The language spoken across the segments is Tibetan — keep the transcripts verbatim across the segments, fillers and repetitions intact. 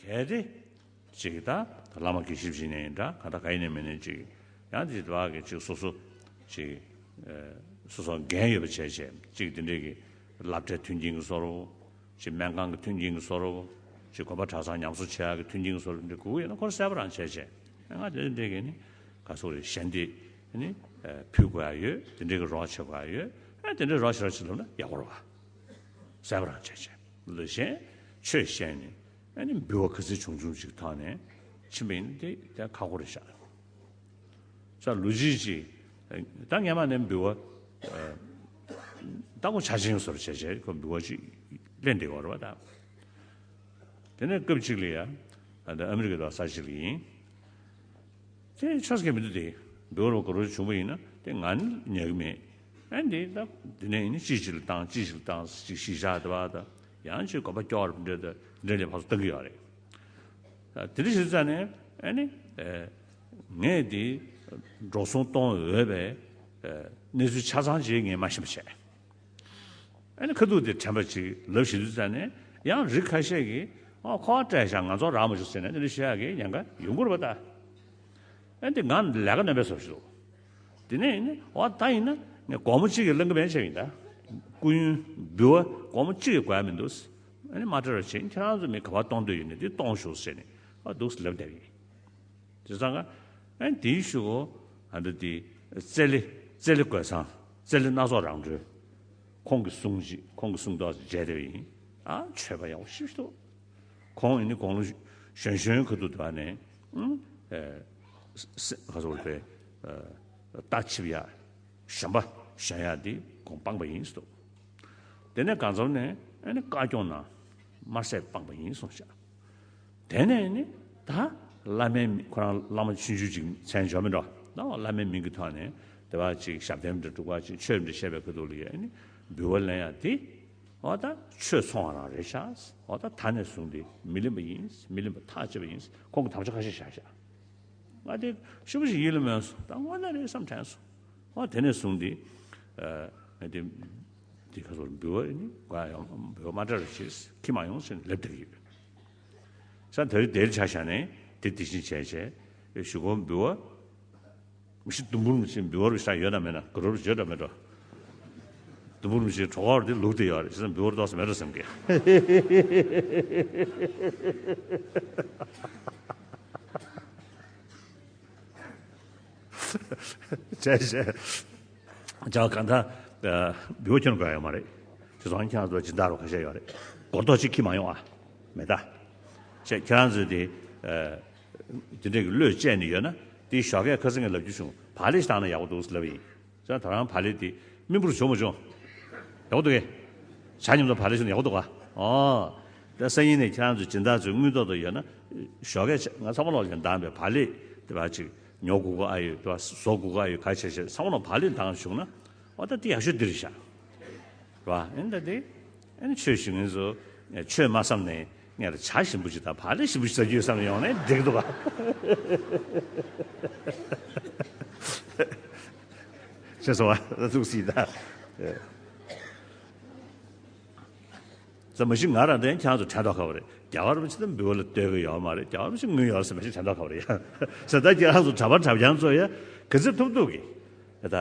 གལ་ཏེ་ཅིག་ད་བླ་མ་དགེ་བཤེས་ཅིག་ནས་ཡིན་འདྲ། གང་ལྟར་ག་ཡིན་ནས་མིན་ནས་ཅིག་ཡང་དེ་དག་གི་ཅིག་སོ་སོ་ཅིག་ཨ་སོ་སོ་འགན་ཡོད་པ་བྱས་བྱས་ཅིག་དེ་འདྲས་ཀྱི་སློབ་གྲྭའི་མཐུན་རྐྱེན་གྱི་བཟོ་འདྲ། ཅིག་སྨན་ཁང་གི་མཐུན་རྐྱེན་གྱི་བཟོ་འདྲ། ཅིག་དགོན་པ་གྲྭ་ཚང་ཉམས་གསོ་བྱེད་ཡག་གི་མཐུན་རྐྱེན་གྱི་བཟོ་འདྲ་འདི་དགོས་ཀྱི་ཡོད་ན་ཁོ་རང་གསལ་པོ་རང་བྱས་བྱས། ང་དེ་འདྲས་ཀྱི་ནི་ག་སོགས་རེད། ཞལ་འདེབས་ནི་ཨ་ཕུལ་དགོས་ཡག་ཡོད། དེ་འདྲས་ཀྱི་རོགས་བྱེད་དགོས་ཡག་ཡོད། ཨ་དེ་འདྲས་རོགས་བྱེད་རོགས་བྱེད་ལབ་ན་ཡག་པོ་རེད་བ། གསལ་པོ་རང་བྱས་བྱས། ལ་གཞན་ཆོས་བཤད་ནས་ཨ་ནི་འབུལ་བ་ག་ཚོད་བྱུང་བྱུང་ཅིག་ཐོག་ནས་ཕྱིན་པ་ཡིན་ན་དེ་དེ་ཁག་པོ་རེད་ཤག་ས་ལོ་རྒྱུས་ཅིག་ད་སྔན་མ་ནས་འབུལ་བ་ཨ་ལྟ་སྐོར་ཆ་ཆེན་བཟོ་འདྲ་བྱས་བྱས་ཁོ་འབུལ་བ་ཅིག་ལེན་བསྡད་ཡོད་རེད་བ་ད། དེ་ནས་སྐབས་གཅིག་ལ་ཡ་ཨ་ད་ཨ་མི་རི་ཀའི་ས་ཆ་ཅིག་ལ་ཡིན། དེ་ཆོས་སྐད་མི་འདུག་དེ། འབུལ་བ་ག་རེ་བྱུང་བ་ཡིན་ན་དེ་ང་ནི་ཉན་གི་མེད། ཨ་འདི་ད་དེ་ནས་ཡིན་ན་ཅི་ཞིག་ལ་བཏང་ཅི་ཞིག་ལ་བཏང་ཅིག་གཞིས་ཆགས་དེ་བ་ད་ཡང་ཅིག་དགོན་པ་སྐྱོར་འདྲ་ད་འདྲ་ལས་ཕར་ཚུར་བཏང་གི་ཡོད་རེད། ད་དེ་འདྲ་ཞིག་ཙང་ནས་ཨ་ནི་ཨེ་ངས་དེ་འགྲོ་སོང་གཏོང་འོས་པའི་ཨེ་གནས་ཚུལ་ཆ་ཚང་ཅིག་ངས་མ་ཤེས་པ་བྱས། ཨ་ནི་ཁ་ཐུག་དེ་དྲན་པ་ཅིག་ལབ་ཞིག་དུས་ཙང་ནས་ཡང་རིགས་ཁ་ཤས་ཀྱིས་ཨ་ཁོ་བ་སྤྲད་བཞག་ང་ཚོ་རག་མ་བྱུང་ཟེར་ནས་དེ་འདྲ་བཤད་ཡག་གི་ཉེན་ཁ་ཡོང་གི་རེད་པ་ད། ཨ་འདི་ང་ལས་ཀ་ནན་པོ་བཟོ་ཞིག་འདུག་དེ་ནས་ཡིན་ན་འོ་ད་ཡིན་ན་ངས་སྒོར་མོ་གཅིག་གི་གླེང་གི་མེད་བྱས་ཡིན་ད། སྐུ་ཡོན་འབུལ་བ་སྒོར་མོ་གཅིག་གི་དགོས་ཡ་མི་འདུག་ཨ་ནི་མ་སྤྲད་རོགས་བྱེད། ཁྱེད་རང་ཚོ་མི་ག་པར་གཏོང་འདོད་ཡོད་ན་དེ་གཏོང་ཤོག་ཟེར་ནས་ཨ་འདུག་ལབ་བསྡད་ཡིན། དེ་ཙང་ཀ་ཨ་དེའི་གཞུག་གུ་ཨ་འདི་དེ་རྩེ་ལེ་རྩེ་ལེ་རྒོད་ཚང་རྩེ་ལེ་སྣ་ཚོགས་རང་གྲོལ། ཁོང་གི་གསུང་ཅིག་ཁོང་གི་གསུང་ཐོག་མཇལ་བསྡད་པ་ཡིན། ཨ་ཆོས་པ་ཡག་པོ་ཞེ་པོ་ཞིག་འདུག་ཁོང་ཡིན་ནི་དགུང་ལོ་གཞོན་གཞོན་ཁ་ཐུག་དེ་བ་ནས་ཨ་ས་ག་ཚོད་པའི་རྟ་ཆིབས་ཡག་གཞོན་པ་གཞོན་ཡག་དེ་དགོངས་སྤངས་པ་ཡིན་ཟེར་འདུག་དེ་ནས་གང་འཚམ་ནས་ཨ་ནི་བཀའ་སྐྱོང་གནང་། དམར་ཟས་སྤངས་པ་ཡིན་གསུངས་ཤག་དེ་ནས་ནི་ད་བླ་མའི་མི་ཁོ་རང་བླ་མ་ཆུང་ཆུང་ཅིག་མཚན་འབྱོར་མི་འགྲོ། ད་བླ་མའི་མིང་གི་ཐོག་ནས་དེ་བ་ཅིག་ཞབས་བརྟན་འདྲ་སྒྲུབ་པ་ཅིག་ཆོས་འདྲ་བཤད་པའི་ཁ་ཐུག་ལ་ཡ་ནི་འབུལ་བ་ལེན་ཡ་དེ་འོ་ད་ཆོས་ཚོང་བ་རང་རེད་ཤག་འོ་ད་ད་ནས་བཟུང་སྟེ་མི་ལེན་པ་ཡིན། མི་ལེན་པ་ཐག་བཅད་པ་ཡིན། ཁོང་གི་དམ་བཅའ་ཁ་ཤས་བཞག་ཤག་ང་དེ་ཞེ་པོ་ཞིག་ཡིད་ལ་མོས་སོང་། ད་དངོས་གནས་རེད་བསམ་དྲན་སོང་། འོ་དེ་ནས་བཟུང་སྟེ་ཨ་ང་དེ་དེ་ག་ཚོད་འབུལ་བ་ནི་ག་ཡང་འབུལ་བ་མ་སྤྲད་རོགས་བྱེད། ཁྱི་མ་ཡོང་ཟེར་ནས་ལབ་བསྡད་ཀྱི་ཡོད། ས་དེ་རིང་དེར་ཆ་བཞག་ནས་དེ་དེ་བཞིན་བྱས་བྱས་གཞུག་གུ་འབུལ་བ་མི་ཤི་དུམ་བུར་མི་ཤི་འབུལ་བ་རུ་ཤ་ཡོད་དམ་མེད་ན་ག་རོ་རུ་བརྗོད་དམ་མེད་འགྲོ། དུམ་བུར་མི་ཤི་གྲོགས་བར་དེ་ལུགས་དེ་ཡོད་རེད། བྱས་ཙང་འབུལ་བ་རུ་ཏོག་ཙམ་མེད་འགྲོ་བསམ་གི། བྱས་བྱས། ཅག་གང་ལྟར་འབུལ་བ་ཁྱོན་དགོས་ཡོད་མ་རེད། དེ་སོང་ཁྱེད་རང་ཚོ་སྦྱིན་བདག་རོགས་ཁ་ཤས་ཡོད་རེད། སྒོར་རྡོག་གཅིག་ཁྱི་མ་ཡོང་ཨ། མེད་ད། བྱས་ཁྱེད་རང་ཚོས་དེ་དེ་འདྲའི་གི་བློས་བཅད་ནས་ཡོད་ན་དེ་ཞོགས་ཀས་ཁ་སང་གི་ལབ་རྒྱུ་བྱུང་བག་ལེབ་ཞིག་བཏང་ན་ཡག་པོ་འདུག་ལབ་ཡིན། ས་ད་རང་བག་ལེབ་དེ་མི་འབོར་བྱུང་མ་བྱུང་། ཡག་པོ་འདུག་གས། ཇ་མཉམ་དུ་བག་ལེབ་བྱུང་ན་ཡག་པོ་འདུག་ག་ཨོ། ད་སང་ཉིན་ནས་ཁྱེད་རང་ཚོ་སྦྱིན་བདག་ཚོའི་དངུལ་ཏོག་ཏོ་ཡོད་ན། ཞོགས་ཀས་ང་ཚང་མ་ལོག་ལ་འདང་བའི་བག་ལེབ་དེ་བ་ཅིག་ཉོ་དགོས་ཀྱི་ཨ་ཡོད་དེ་བ་བཟོ་དགོས་ཀྱི་ཨ་ཡོད་ག་བྱས་བྱས་ཚང་མ་ལོག་བག་ལེབ་འདང་བྱུང་ན། ཨོ་ད་དེ་ཡག་ཤོས་འདི་རེད་ཤག་རེད་བ། ཨེ་ད་དེ་ཨེ་ཆོས་ཞུ་མཁན་ཚོ་ཆོས་མ་བསམ་ནས་ངས་ལ་ཇ་ཞིམ་པོ་ཅིག་དང་བག་ལེབ་ཞིམ་པོ་ཞིག་ཟ་རྒྱུ་ཡོད་བསམ་ནས་ཡོང་ནས་འགྲིག་འདུག་ག་ཤེས་སོང་བ། ཐུགས་སྲིད་ད། ས་མ་གཞི་ང་རང་དེ་ཁྱེད་རང་ཚོ་དྲན་ཐོག་ཁ་བ་རེད། རྒྱལ་བ་རིན་པོ་ཆེ་དང་འབུལ་བ་ལ་ལྟོས་ཀྱི་ཡོད་མ་རེད། རྒྱལ་བ་རིན་པོ་ཆེ་དངུལ་ཡོད་ཟེར་མ་གཞི་དྲན་ཐོག་ཁ་བ་རེད་ཡ། ས་ད་ཁྱེད་རང་ཚོ་གྲྭ་པ་གྲྭ་རྐྱང་ཚོ་ཡ་ག་ཚོད་ཐུབ་ཐུབ་ཀྱི། ད་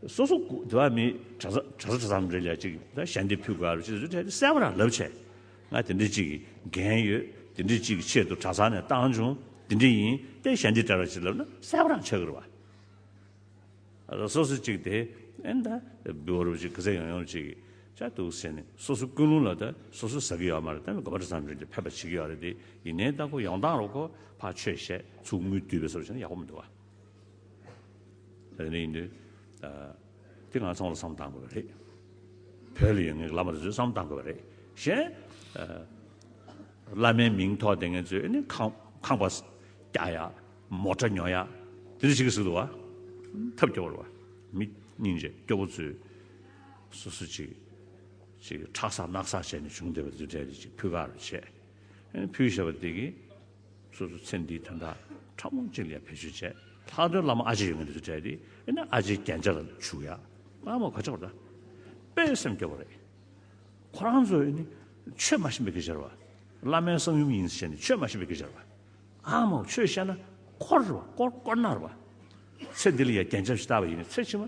སོ་སོ་སྐུ་དེ་བ་མི་གྲྭ་ས་གྲྭ་ས་གྲྭ་ཚང་རེད་ལ་ཅིག་ད་ཞལ་འདེབས་ཕུལ་དགོས་རེད་ཅེས་ཚོ་གྲས་དེ་གསལ་པོ་རང་ལབ་བྱས། ང་དེ་འདྲ་ཅིག་གི་འགན་ཡོད། དེ་འདྲ་ཅིག་གི་ཆེད་དུ་གྲྭ་ཚང་ནས་བཏང་བྱུང་། དེ་འདྲ་ཡིན་ཏེ་ཞལ་འདེབས་སྤྲད་རོགས་ཅེས་ལབ་ན་གསལ་པོ་རང་ཆགས་ཀྱི་རེད་བ། སོ་སོ་གཅིག་དེ་ཨེ་ད་འབུལ་བ་རུ་གཅིག་ག་ཚད་ཡོང་ཡོང་གཅིག་ཅག་འདུག་ཟེར་ནས་སོ་སོ་ཀུན་སློང་ལ་ད་སོ་སོ་ཟ་གི་ཡོད་མ་རེད། ད་མི་དགོན་པ་གྲྭ་ཚང་རེད་དེ་ཕན་པ་བྱེད་ཀྱི་ཡོད་རེད་དེ། ཡིན་ནའི་ད་ཁོ་ཡོང་སྟངས་རུ་ཁོ་ཕར་ཆོས་བཤད་ཚུར་དངུལ་བསྡུས་པའི་བཟོ་བྱས་ན་ཡག་པོ་མི་འདུག་བ། དེ་ནས་ཡིན་དུས་དེ་ང་ཚང་ལ་བསམ་བཏང་དགོས་པ་རེད། བོད་ལ་ཡོད་མཁན་གྱི་བླ་མ་དེ་ཚོས་བསམ་བཏང་དགོས་པ་རེད། གཞན་བླ་མའི་མིང་ཐོགས་བསྡད་མཁན་ཚོས་ནི་ཁང་ཁང་པ་རྒྱག་ཡག་མོ་ཊ་ཉོ་ཡག་དེ་འདྲ་བྱེད་ཀྱི་ཟེར་འདུག་བ། ཐབས་སྐྱོ་བོ་རེད་བ། མི་སྙིང་རྗེ་སྐྱོ་བོ་ཚོས་སོ་སོ་ཅིག་ཅིག་ཁྲག་ཟ་རྣག་ཟ་བྱས་ནས་བྱུང་བསྡད་པ་དེ་འདྲ་ཅིག་ཕུལ་ག་རུ་བྱས། ཨ་ནི་ཕུལ་བཞག་པ་དེ་གིས་སོ་སོ་ཚེ་འདིའི་དོན་དག་ཕྲ་མོ་གཅིག་ལ་ཡང་བེད་སྤྱོད་བྱས། ལྷག་དོན་བླ་མ་ཨ་ཅེ་ཡོད་མཁན་དེ་ཚོ་གྲས་དེ་ཨ་ནི་ཨ་ཅེའི་རྒྱན་ཆ་ལ་བྱུག་ཡ། ཨ་མ་ག་ཆོག་ད། དཔེ་སེམས་སྐྱོ་བོ་རེད། ཁོ་རང་ཚོ་ཨ་ནི་ཆོས་མ་ཤེས་པའི་སྐད་ཆ་རེད་བ། བླ་མའི་གསང་ཡུམ་ཡིན་ཟེར་ནས་ཆོས་མ་ཤེས་པའི་སྐད་ཆ་རེད་པ། ཨ་མ་ཆོས་བཤད་ན་འཁོར་རེད་པ། དཀོར་དཀོར་ནག་རེད་པ། ཚེ་འདི་ལ་ཡང་རྒྱན་ཆ་ཞིག་བཏགས་པ་ཡིན་ན་ཚེ་ཕྱི་མ་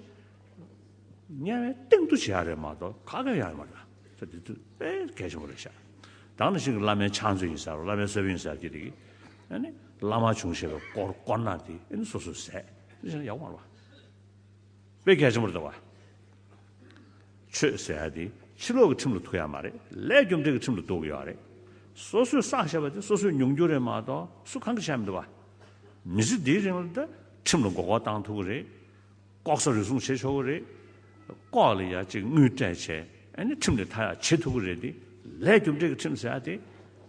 དམྱལ་བའི་གཏིང་དུ་བྱེད་ཡ་རེད་མ་གཏོགས་ག་གེ་ཡང་ཡོད་མ་རེད། ཚེ་འདི་དུས་དཔེ་གལ་ཆེན་པོ་རེད་ཤག། ད་ནང་བཞིན་གྱི་བླ་མའི་ཕྱག་མཛོད་ཡིན་ཟེར་བ། བླ་མའི་གསོལ་དཔོན་ཡིན་ཟེར་བ་དེ་དེ་གི་ཨ་ནི་བླ་མ་བྱུང་ཞེས་པའི་དཀོར་དཀོར་ནག་དེ་ཨ་ནི་སོ་སོས་ཟས་དེ་བྱས་ན་ཡག་པོ་མ་རེད་པ། དཔེ་གལ་ཆེན་པོ་རེད་པ། ཆོས་ཟེར་ཡ་དེ་ཕྱི་ལོགས་ཀྱི་ཁྲིམས་ལ་ཐུག་ཡ་མ་རེད། ལས་རྒྱུ་འབྲས་ཀྱི་ཁྲིམས་ལ་ཐུག་གི་ཡོད་རེད། སོ་སོས་བསགས་བཞག་པ་དེ་སོ་སོས་མྱོང་རྒྱུ་རེད་མ་གཏོགས་སུ་གང་གིས་བྱས་མི་འདུག་པ། མི་ཚེ་འདིའི་རིང་ལ་ད་ཁྲིམས་ལ་མགོ་སྐོར་བཏང་ཐུབ་ཀྱི་རེད། ལྐོག་ཟ་རུལ་སུངས་བྱེད་ཆོག་གི་རེད། ལྐོག་ལ་ཡ་གཅིག་དངུལ་སྤྲད་བྱས་ཨ་ནི་ཁྲིམས་ལས་ཐར་ཡ་བྱེད་ཐུབ་ཀྱི་རེད་དེ། ལས་རྒྱུ་འབྲས་ཀྱི་ཁྲིམས་ཟེར་ཡ་དེ་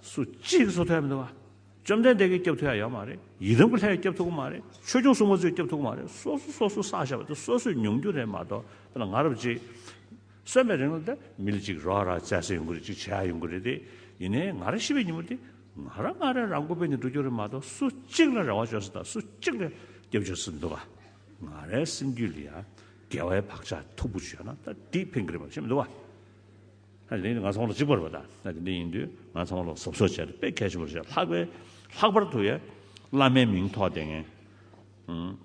སུ་གཅིག་གིས་བཟོ་ཐུབ་ཡ་མི་འདུག་པ། བཅོམ་ལྡན་འདས་ཀྱིས་སྐྱོབ་ཐུབ་ཡ་ཡོད་མ་རེད། ཡི་དམ་གྱི་ལྷས་ཀྱིས་སྐྱོབ་ཐུབ་ཀྱི་མ་རེད། ཆོས་སྐྱོང་སྲུང་མ་ཚོས་སྐྱོབ་ཐུབ་ཀྱི་མ་རེད། སོ་སོ་སོ་སོས་བསགས་བཞག་པ་དེ་སོ་སོས་མྱོང་རྒྱུ་རེད་མ་གཏོགས། དཔེར་ན་ང་རང་ཅིག་གསོན་པའི་རིང་ལ་ད་མི་ལ་ཅིག་རོགས་རམ་བྱས་ཡོང་གི་རེད། ཅིག་བྱེད་ཡ་ཡོང་གི་རེད་དེ། ཡིན་ནའི་ང་རང་ཤི་བའི་ཉིན་མོ་དེ་ང་རང་ང་རང་རང་མགོ་སྦས་ནས་འགྲོ་རྒྱུ་རེད་མ་གཏོགས་སུ་གཅིག་ལ་རེ་བ་བཅོལ་ས་དང་སུ་གཅིག་ལ་སྐྱབས་བཅོལ་ས་མི་འདུག་ག། ང་རའི་སེམས་རྒྱུད་ལ་ཡ་དགེ་བའི་བག་ཆགས་མཐུག་པོ་ཅིག་ཡོད་ན་ད་འདི་ཕན་གི་རེད་པ། ཤེས་མི་འདུག་ག། ཨ་ནི་ང་ཚང་མ་ལ་གཅིག་པ་རེད་པ། ད་ཨ་ནི་འདི་ཡིན་དུས་ང་ཚང་མ་ལ་གཟབ་གཟབ་བྱས་ཏེ་དཔེ་གལ་ཆེན་པོ་རེད། ལྷག་པའི་ལྷག་པར་དུ་ཡ་བླ་མའི་མིང་ཐོགས་བསྡད་མཁན། ཨང་།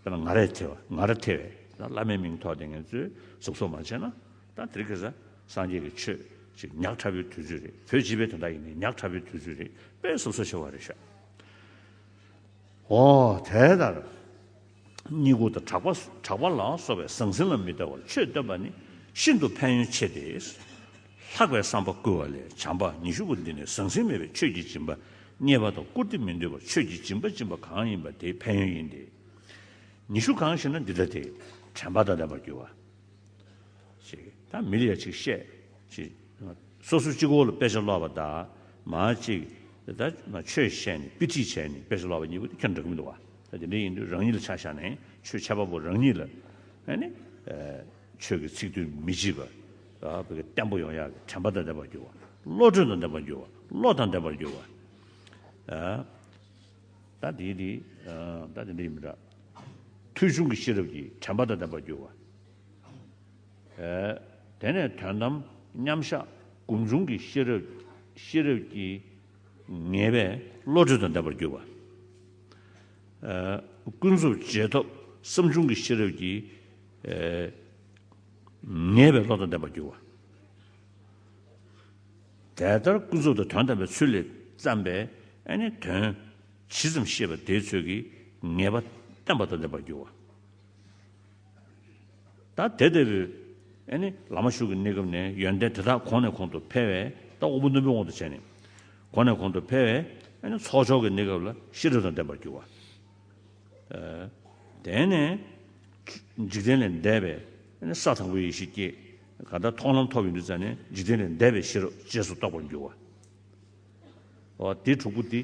དཔེར་ན་ང་རས་ཐེ་བ་ང་ར་ཐེ་བས་ད་བླ་མའི་མིང་ཐོགས་བསྡད་མཁན་ཚོས་གཟབ་གཟབ་མ་བྱས་ན་ད་དེ་རིང་ཁ་སང་སངས་རྒྱས་ཀྱི་ཆོས་ཅིག་ཉག་ཕྲ་བོའི་དུས་ཚོད་རེད། བོད་སྤྱི་པའི་དོན་དག་ཡིན་ནའི་ཉག་ཕྲ་བོའི་དུས་ཚོད་རེད། དཔེ་གཟབ་གཟབ་བྱེད་དགོས་རེད་ཤག། འོ་དེ་ལྟར་བསྙེན་བཀུར་དང་གྲགས་པ་གྲགས་པ་ལ་སོགས་པའི་ཟང་ཟིང་ལ་མི་ལྟ་བར་ཆོས་སྟོན་པ་ནི་ཤིན་ཏུ་ཕན་ཡོན་ཆེ་སྟེ། ལྷག་པའི་བསམ་པ་བསྐུལ་བ་ལས་བྱམས་པ་ཉི་ཤུ་པོ་འདི་ནི་ཟང་ཟིང་མེད་པའི་ཆོས་ཀྱི་སྦྱིན་པ་རྙེད་པ་དང་བཀུར་སྟི་མི་འདོད་པར་ཆོས་ཀྱི་སྦྱིན་པ་སྦྱིན་པ་གང་ཡིན་པ་དེའི་ཕན་ཡོན་ཡིན་ཏེ། ཉི་ཤུ་གང་ཞེ་ན་འདི་ལྟ་སྟེ། དྲན་པ་དང་ལྡན་པར་འགྱུར་བ། ཞེས་ད་མི་ལ་ཡ་ཅིག་བཤད་ཅིག། སོ་སོ་གཅིག་པོ་ལ་དཔེ་ཆ་ཀློག་པ་དང་མ་གཅིག་ད་ཆོས་བཤད་ནས་དཔེ་ཁྲིད་བྱས་ནས་དཔེ་ཆ་ཀློག་པ་གཉིས་པོ་དེ་ཁྱོན་འདྲ་གི་མི་འདུག་བ། ད་དེ་འདྲ་ཡིན་དུས་རང་ཉིད་ལ་ཆ་བཞག་ནས་ཆོས་འཆད་པ་པོ་རང་ཉིད་ལ་ཨ་ནི་ཆོས་ཀྱི་ཚིག་དོན་མི་བརྗེད་པ་བརྟན་པོ་ཡོང་ཡག་གི་དྲན་པ་དང་ལྡན་པར་འགྱུར་བ། བློ་གྲོས་དང་ལྡན་པར་འགྱུར་བ། བློ་དང་ལྡན་པར་འགྱུར་བ། ད་དེ་དེ་ད་དེ་འདྲ་ཡིན་པ་འདྲ། ཐོས་བྱུང་གི་ཤེས་རབ་ཀྱིས་དྲན་པ་དང་ལྡན་པར་འགྱུར་བ། དེ་ནས་དོན་དམ་མཉམ་བཞག་སྒོམ་བྱུང་གི་ཤེས་རབ་ཤེས་རབ་ཀྱིས་ངེས་པའི་བློ་གྲོས་དང་ལྡན་པར་འགྱུར་བ། ཀུན་རྫོབ་རྗེས་ཐོབ་བསམ་བྱུང་གི་ཤེས་རབ་ཀྱིས་ངེས་པའི་བློ་དང་ལྡན་པར་འགྱུར་བ། དེ་ལྟར་ཀུན་རྫོབ་ཏུ་དོན་དམ་པའི་ཚུལ་ལས་བརྩམས་པའི་ཨ་ནི་དོན་ཇི་ཙམ་ཤེས་པ་དེའི་ཚོད་ཀྱིས་ངེས་པ་བརྟན་པ་དང་ལྡན་པར་འགྱུར་བ། ད་དེ་ལྟ་བུའི་ཨ་ནི་བླ་མ་ཞུགས་ཀྱི་གནས་སྐབས་ནས་ཡོན་ཏན་དེ་དག་གོང་ནས་གོང་དུ་འཕེལ་བས། ད་དབང་པོ་རྣོན་པོའི་དབང་དུ་བྱས་ནས་གོང་ནས་གོང་དུ་འཕེལ་བས་ཨ་ནི་ཚོགས་མཆོག་གི་གནས་སྐབས་ལ་ཤེས་རབ་དང་ལྡན་པར་འགྱུར་བ། དེ་ནས་འཇིག་རྟེན་ལས་འདས་པའི་ས་དང་པོའི་ཡེ་ཤེས་སྐྱེས། གང་ལྟར་མཐོང་ལམ་ཐོབ་ཡོང་དུས་ཙམ་ནས་འཇིག་རྟེན་ལས་འདས་པའི་ཤེས་རབ་རྗེས་སུ་རྟོགས་པར་འགྱུར་བ། འོ་དེ་དྲུག་པོ་དེ་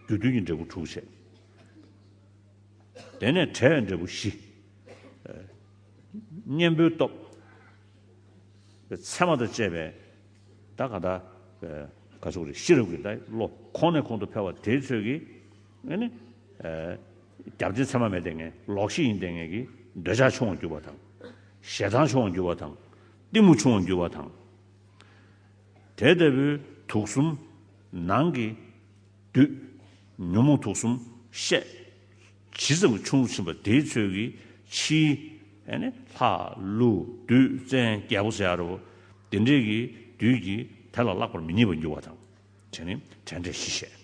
རྒྱུ་མཐུན་གྱི་འབྲས་བུ་དྲུག་བྱས། དེ་ནས་བྲལ་བའི་འབྲས་བུ་བཞི། གཉེན་པོའི་སྟོབས། མཚན་མ་དང་བཅས་པའི་ད་ག་ད་ག་ཟེར་རེད། ཤེས་རབ་ཀྱི་ད་བློ་གོང་ནས་གོང་དུ་འཕེལ་བ་དེའི་ཚོད་ཀྱིས་ཨ་ནི་རྒྱུ་མཚན་མཚན་མ་མེད་བསྡད་མཁན་ལོག་ཤེས་ཡིན་བསྡད་མཁན་གྱི་འདོད་ཆགས་ཆུང་བར་འགྱུར་བ་དང་། ཞེ་སྡང་ཆུང་བར་འགྱུར་བ་དང་། གཏི་མུག་ཆུང་བར་འགྱུར་བ་དང་། དེ་ལྟ་བུའི་དུག་གསུམ་ནང་གི་བདུད་ཉོན་མོངས་དུག་གསུམ་བཤད་ཇི་ཙམ་ཆུང་ཕྱིན་པ་དེའི་ཚོད་ཀྱིས་ཕྱིའི་ཨ་ནི་ལྷ་ཀླུ་བདུད་བཙན་རྒྱལ་པོ་ཟེར་ཡ་རེད་པ། དེ་འདྲས་ཀྱི་བདུད་ཀྱིས་དེ་ལ་བརླག་པར་མི་ནུས་པར་འགྱུར་བ་དང་། བྱས་ནས་བྲལ་འབྲས་བཞི་བཤད།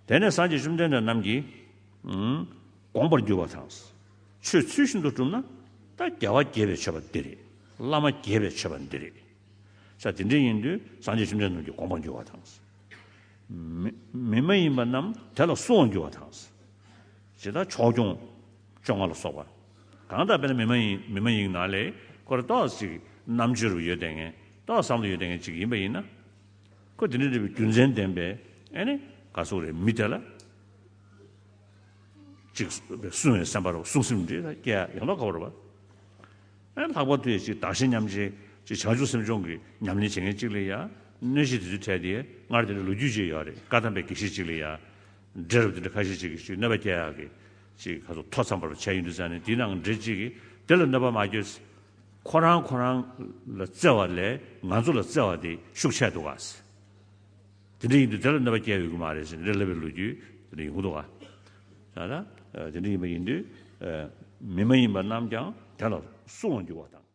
དེ་ནས་སངས་རྒྱས་བཅོམ་ལྡན་འདས་རྣམས་ཀྱིས་ཨང་དགོངས་པར་འགྱུར་བ་དང་། ཆོས་ཚུལ་བཞིན་དུ་བསྒྲུབས་ན་ད་རྒྱལ་བ་དགྱེས་པའི་མཆོད་པ་འདི་རེད། བླ་མ་དགྱེས་པའི་མཆོད་པ་འདི་རེད། ས་དེ་འདྲ་ཡིན་དུས་སངས་རྒྱས་བཅོམ་ལྡན་རྣམས་ཀྱིས་དགོངས་པར་འགྱུར་བ་དང་། མི་མི་མ་ཡིན་པ་རྣམས་དེ་ལ་སྲུང་བར་འགྱུར་བ་དང་། ཇི་ལྟར་ཕྱོགས་སྐྱོང་བཅོ་ལྔ་ལ་སོགས་པ། གང་ལྟར་དཔེར་ན་མི་མ་ཡིན་མི་མ་ཡིན་ནང་ལས་ཁོ་རང་ཏོག་ཙམ་ཅིག་རྣམ་དཔྱོད་རུ་ཡོད་བསྡད་མཁན་ཏོག་ཙམ་བསམ་བློ་ཡོད་བསྡད་མཁན་ཅིག་ཡིན་པ་ཡིན་ན། ཁོ་དེ་འདྲ་འདྲ་བའི་རྒྱུ་མཚན་ལྡན་པའི་ཨ་ནི་ག་ཟེར་རེད། མི་དེ་ལ། ཅིག་སྲུང་བའི་སེམས་པ་རུ་སྲུང་སེམས་འདི་སྐྱེ་ཡ་ཡོང་ཐབས་ག་པར་བ། ཨ་ལྷག་པར་དུ་ཡ་ཅིག་བདག་གཞན་མཉམ་བརྗེ་ཅིག་བྱང་ཆུབ་སེམས་སྦྱོང་གི་ཉམས་ལེན་བྱེད་མཁན་ཅིག་ལ་ཡ་གནོད་གཞི་དེ་ཚོའི་གྲས་དེ་སྔར་དེ་འདྲ་ལོ་རྒྱུས་ཅིག་ཡོད་རེད། བཀའ་གདམས་པའི་དགེ་བཤེས་ཅིག་ལ་ཡ་འདྲེ་རབ་དེ་འདྲ་ཁ་ཤས་ཅིག་གིས་ཅིག་གནོད་པ་སྐྱེལ་ཡག་གི་ཅིག་ག་ཚོད་ཐོ་འཚམས་པར་བྱས་ཡོང་དུས་ཙང་ནས་དེའི་ནང་འདྲེ་གཅིག་གིས་དེ་ལ་གནོད་པ་མ་བསྐྱལ། ཁོ་རང་ཁོ་རང་ལ་བརྩེ་བ་ལས་ང་ཚོ་ལ་བརྩེ་བ་དེ་ཤུགས་ཆེ་འདུག་ག། དེ་འདྲ་ཡིན་དུས་དེ་ལ་གནོད་པ་སྐྱེལ་ཡོང་གི་མ་རེད་ཟེར་ནས་ལབ་པའི་ལོ་རྒྱུས་དེ་འདྲ་ཡོང་གི་འདུག་ག་ད་ལྟ་དེ་འདྲ་ཡིན་པ་ཡིན་དུས་མི་མ་ཡིན་པ་རྣམས་ཀྱང་དེ་ལ་སྲུང་བར་འགྱུར་བ་དང་